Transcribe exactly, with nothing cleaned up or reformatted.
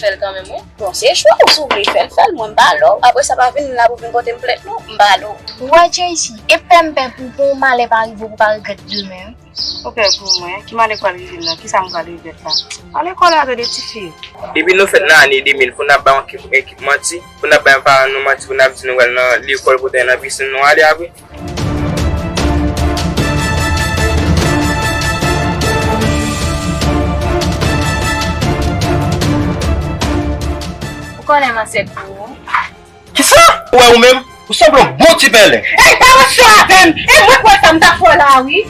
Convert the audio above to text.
Fè l kanmenm, wi. Bon, se chwa w, si w vle fè l, fè l, mwen m pa lè w. Apre sa, pa vin la pou vin pote m plent, non, m pa lè w. Ou wè, Jaycee, e pè m pè pou bon malè pa rive w, pou pa regrèt demen. Ou pè pou mwen, ki malè k pral rive m nan, kisa m pral regrèt la? Alekòl la, tande, tifi. Depi nou fèt nan ane de mil, pou n ap bay yon ekip, ekip manti, pou n ap bay paran nou manti, pou n ap di nou pral nan lekòl, pou n al nan pisin, nou ale apre. Ou konnen m ansent pou ou. Kisa? Ou wè ou menm? Ou sanble yon bon ti pèlen. Ey, pa ranse avè m! E mwen k wè sa m t ap fè w la, wi.